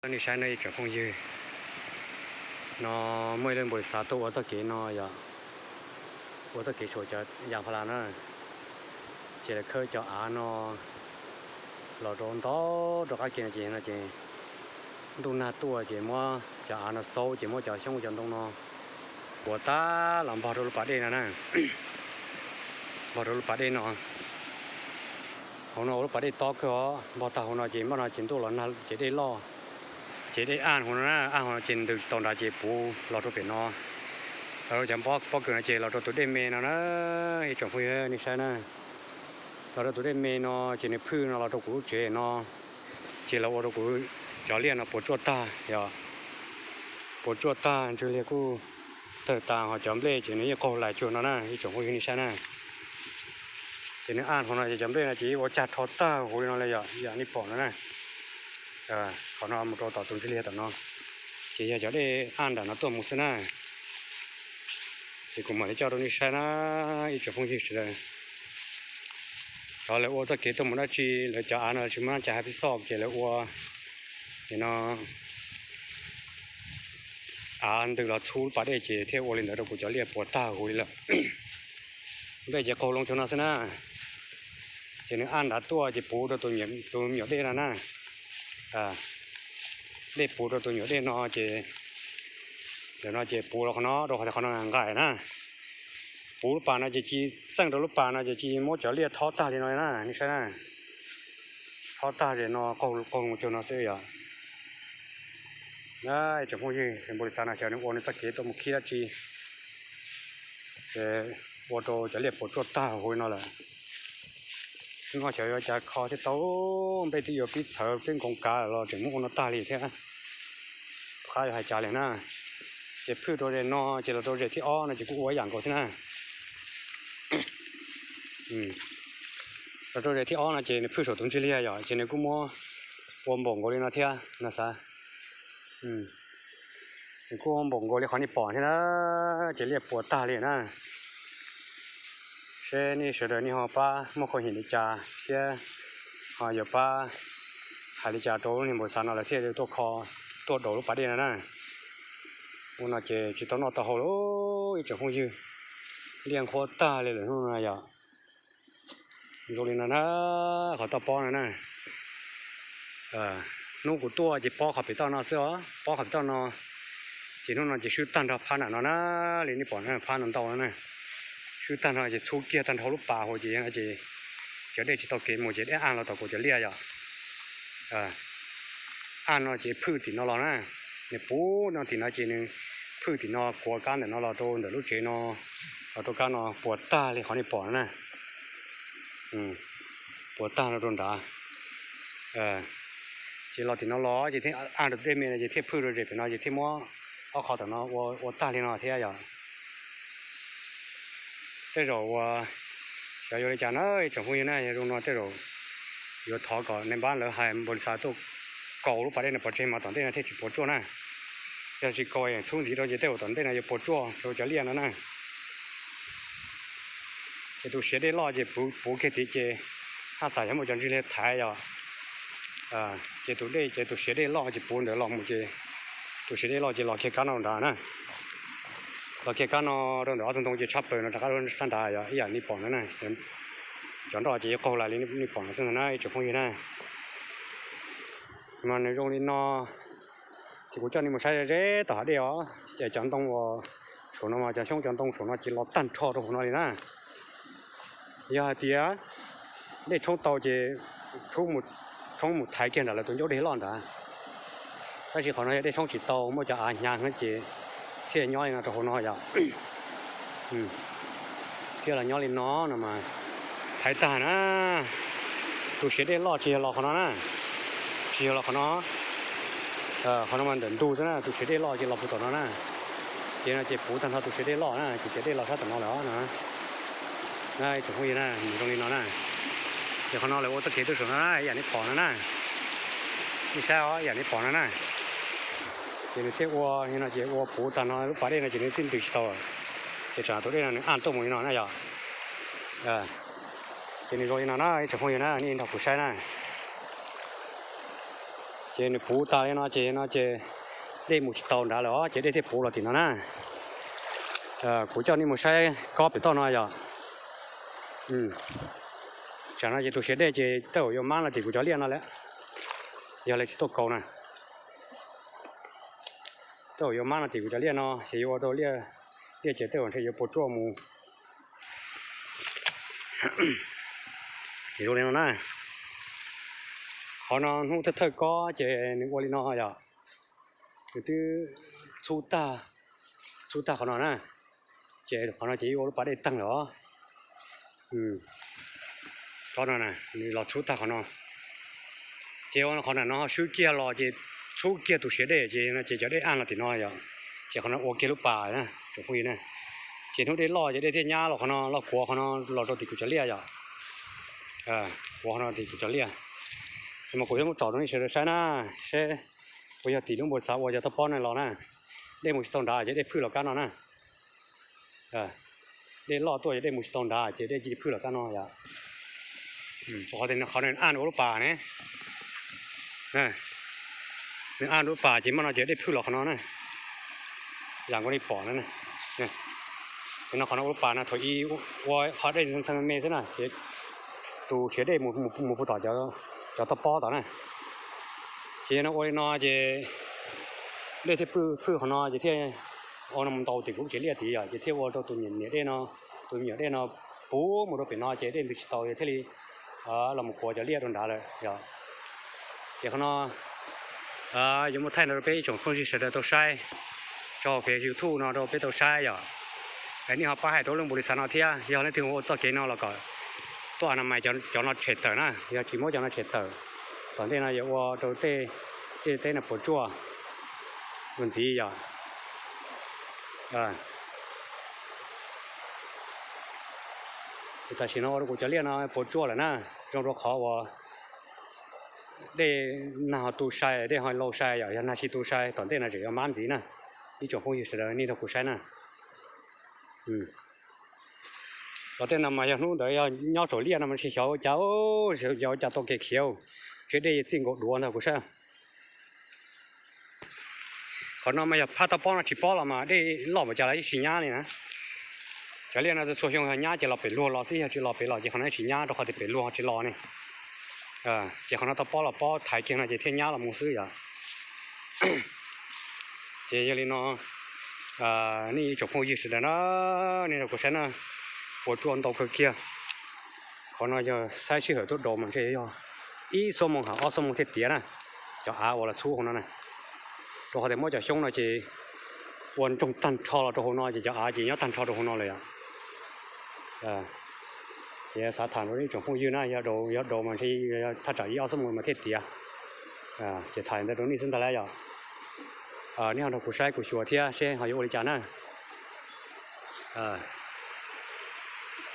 Nej saib no ib tsoom phooj ywg, no muaj ib lub npau li xav tuaj ua txoj kev no yom, ua txoj kev saum cov yas pha las na, ces lawv khawb cov av no los rau ntau rau qab kev no ces no ces ntuj nag tuaj ces muab cov av no xaub ces muab cov xyoob cov ntoo no puas tag los npog rau lub pas dej no na, npog rau lub pas dej no. Hauv no ua lub pas dej tob kawg os, npog tag hauv no ces npaj no ces ntuj los nag ces dej loj, ces dej aj hauv no na, aj hauv no ces ntws tsis tau nrad ces puv los rau pem no, los rau cov pob kws no ces los rau tus dej me no na, ib tsoom phooj ywg nej saib na. Los rau tus dej me no ces nws phwj no los rau kuv lub tsev no, ces los ua rau kuv cov liaj no puas tsuaj tag yom, puas tsuaj tag ntswg liag kuj tawg tas ho cov nplej ces nws yeej qaug lais cuag no na ib tsoom phooj ywg nej saib na. Ces nws aj hauv no ces cov nplej no ces ua cag rho tag huv li no li yom, yam nej pom no na. Qhov no mus rau tom tus ntswg liag tom no, ces yog cov dej aj nram no tuaj mus xwb na. Ces kuv mam li coj rau nej saib na ib tsoom phooj ywg sawv daws. Cov lawv ua txoj kev tuaj mus dab tsi lawv cov av no tsis muaj dab tsi hais pib xoj ces lawv ua no av ntws los txhub lub pas dej ces thiaj ua li ntawd rau kuv cov liaj puas tag huv li lawm. Nplej ces qaug loo cuag no xwb na. Ces nws aj nrad tuaj ces puv rau tus me nyuam dej no na. Dej puv rau tus me nyuam dej no ces ntawm no ces puv los qhov no rau qhov tias qhov no nqaim na. Puv lub pas no ces ci, txeej rau lub pas no ces ci muab cov liaj thob tag li no na, nej saib na. Thob tag ces no qaug qaug loo cuag no xwb yom. Ib tsoom phooj ywg, npau li xav no xyov nws ua nws txoj kev tuaj mus khib dab tsi, ces ua rau cov liaj puas tsuaj tag huv li no lawm. Hnub no xyov yuav cas kho thiaj tau, nplej twb yuav pib txhawv pib nkoos kav lawm los tseem muab ua no tag li thiab. Tom qab yuav hais cas li na. Ces phwj rau zem no ces los rau zem thib ob no ces kuj ua ib yam nkaus thiab na. Los rau zem thib ob no ces nws phwj saum tus ntsig liag yom, ces nws kuj muab ua npaum nkaus li no thiab no xav. Nws kuj ua npaum nkaus li qhov nej pom thiab na, ces liaj puas tag li na. Seb nej sawv daws nej ho pab muaj qhov him li cas thiab ho yuav pab hais li cas rau lub niag npau xav no lawv thiaj tuaj kho, tuaj daus lub pas dej no na. Ua no ces tsis tau noj tau haus lawm ib tsoom phooj ywg, liaj nqhuab tag li lawm hnub no yom. Zoo li no na, qhov toj pob no na. Hnub kuv tuaj ces pob qhov pem toj no xwb os, pob qhov pem toj no. Ces hnub no ces swb tag nrho phab nram no na, li nej pom na, phab no ntau no na. Swb tag nrho ces txhub kiag tag nrho lub pas hauv ces no ces cov dej tsis tau kev mus ces dej aj los tom kuv cov liaj yom. Aj no ces phwj tim no los na, nws puv no tim no ces nws phwj tim no kuav kab ntawm no los rau ntawm lub tsev no, los rau kab no puas tag li qhov nej pom no na. Puas tag no rau nrad. Ces los tim no los ces thiaj aj rau tus dej me no ces thiaj phwj rau zem pem no ces thiaj muab ob qho tom no ua tag li no thiab yom. Tej zaum uas xyov yuav li cas na ib tsoom phooj ywg na, yog zoo no tej zaum yuav thov kom nej npab lawv hais npau li xav tuaj kaus lub pas dej no pov tseg mas tom ntej no thiaj tsis puas tsuaj na. Yog tsis kaus txhub ntxiv rau ces tej zaum tom ntej no yuav puas tsuaj rau cov liaj no na. Ces tus siav dej loj ces puv kiag tid ces haj xam yog muaj cov ntsig liag thaiv yom. Ces tus dej ces tus siav dej loj ces puv ntawd los mus ces tus siav dej loj ces los kiag kab no nrad na. Los kiag kab no rau ntawm ob tug ntoo ces tshab plaws no rov qab sab nrad yog ib yam nej pom no na. Cov nroj ces yuav qaug lais li nej pom no xwb ntag na ib tsoom phooj ywg na. Mas nws zoo li no, ces kuv coj nej mus saib ze ze tom hav dej os. Ces cov ntoo uas saum no mas cov xyoob cov ntoo saum no ces los tag nrho rau hauv no li na. Yog hais tias dej tshoob tau ces tshoob mus thaiv kiag nram lawv tus ncauj dej loj nrad. Tab sis qhov no yog dej tshoob tsis tau muaj cov av hnyav ces thiaj nyob li no rau hauv no yom. Thiaj los nyob li no no mas thaiv tag na. Tus siav dej loj tsis yog los qhov no na, tsis yog los qhov no. Qhov no mas ntawm ntug xwb na, tus siav dej loj ces los puag tom no na. Ces no ces puv tag nrho tus siav dej loj na ces tias dej los sab tom no lawm no. Na ib tsoom phooj ywg na, nws zoo li no na. Ces qhov no lawv ua txoj kev tuaj saum no na, ib yam nej pom no na. Nej saib os, ib yam nej pom no na. Ces nws thiaj ua li no ces ua puv tag no lub pas dej no ces nws thiaj ntws tsis tau. Ces tsam tus dej no nws aj tuaj mus li no na yom. Ces nws zoo li no na ib tsoom phooj ywg na, nej nrog kuv saib na. Ces nws puv tas li no ces no ces dej mus tsis tau nrad lawm os, ces dej thiaj puv los tim no na. Kuv coj nej mus saib kob pem toj no yom. Tsam no ces tus siav dej ces tej zaum yuav mab no tim kuv cov liaj no lawm, yog lawv tsis tuaj kaus na. Tej zaum yuav mab no tim kuv cov liaj no ces yuav ua rau liaj, liaj ces tej zaum ntshe yuav puas tsuaj mus. Ces zoo li no na, qhov no hnub thawj thawj kob ces nws ua li no yom, nws twb txhub tag, txhub tag qhov no na, ces qhov no ces ib ua lub pas dej teeg lawm os. Qhov no nws los txhub tag qhov no, ces ua qhov nram no swb kiag los ces txhub kiag tus siav dej ces no ces cov dej aj los tim no yom, ces qhov no ua kiag lub pas na tsoom phooj ywg na. Ces hnub dej loj ces dej thiaj nyab los qhov no, los kuav qhov no los rau tim kuv cov liaj yom. Kuav qhov no tim kuv cov liaj. Ces mas kuv yuav muab tsom rau nej sawv daws saib na, seb puas yog tim lub npus xav ua cov toj pob no los na. Dej mus tsis tau nrad ces dej phwj los kab no na. Dej loj tuaj ces dej mus tsis tau nrad ces dej cia li phwj los kab no yom. Qhov tias qhov nws aj ua lub pas ne, nws aj ua lub pas ces mas no ces dej phwj los qhov no na. Yam nkaus nej pom na, ces no qhov no ua lub pas no thaum ub ua qhov dej ntxhee me xwb na ces tus siav dej mus puag tom cov toj pob tom na. Ces yog no ua li no ces dej thiaj phwj qhov no ces thiaj ua no mus ntaus tim kuv lub tsev liaj tid yom, ces thiaj ua rau tus me nyuam dej no, tus me nyuam dej no puv mus rau pem no ces dej ntws tsis tau ces thiaj li los mus kuav cov liaj rau nrad lawm yom. Ces qhov no yuav muab thaij no rau peb ib tsoom phooj ywg sawv daws tau saib, tso hauv fev YouTube no rau peb tau saib yom. Nej ho pab hais rau lub npus li xav no thiab, yog leej twg ua txoj kev no los kom tuaj a na mais cov no tshem tawm na, yog tsis muab cov no tshem tawm, tom ntej no yuav ua rau tej teb no puas tsuaj ua ntxiv yom. Tam sim no ua rau kuv cov liaj no puas tsuaj lawm na, zoo rau qhov uas dej nag ho tu sai, dej ho lau sai yom, yog nag tsis tu sai tom ntej no tseem yuav mab ntxiv na. Ib tsoom phooj ywg sawv daws nej nrog kuv saib na. Los tej no mas yog hnub ntawd yog nyob saum liaj no mas tsis xyov ua cas, xyov ua cas tau kev khiav, tsev dej txij nkaus duav ntag kuv saib. Qhov no mas yog phab toj pob no tsis pob los mas dej loj npaum cas los yeej tsis nyab li na. Cov liaj no txhua xyoo yog nyab ces los pem luag los xwb, yog tsis los pem los ces qhov no yeej tsis nyab rau qhov tias pem luag tsis los ne. Ces qhov no toj pob los pob thaiv kiag no ces thiaj nyab los mus xwb yom. Ces yog li no nej ib tsoom phooj ywg sawv daws na, nej nrog kuv saib na, puas tsuaj ntau kawg kiag. Qhov no yog saib sij hawm tuaj daus mas ntshe yog ib xuab moos ha ob xuab moos thiaj tiav na. Cov av uas los txhub hauv no na, rau qhov tias muab cov xyoob no ces ua ntsoog tag nrho los rau hauv no ces cov av ces nyob tag nrho rau hauv no lawm yom. Ces xav tham rau nej tsoom phooj ywg na, yog daus, yog daus mas ntshe thaj tsam ib ob xuab moos mas thiaj tiav. Ces tham ntawd rau nej xwb ntag lauj yom. Nej ho nrog kuv saib kuv xyuas thiab seb ho yuav ua li cas na.